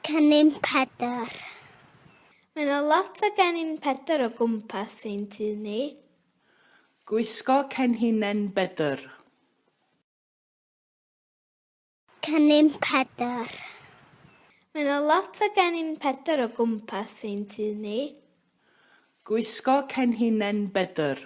Cennin Pedr. Mae yna lot o gennin Pedr o gwmpas ein tŷ ni. Gwisgo cenhinen bedr. Cennin Pedr. Mae yna lot o gennin Pedr o gwmpas ein tŷ ni. Gwisgo cenhinen bedr.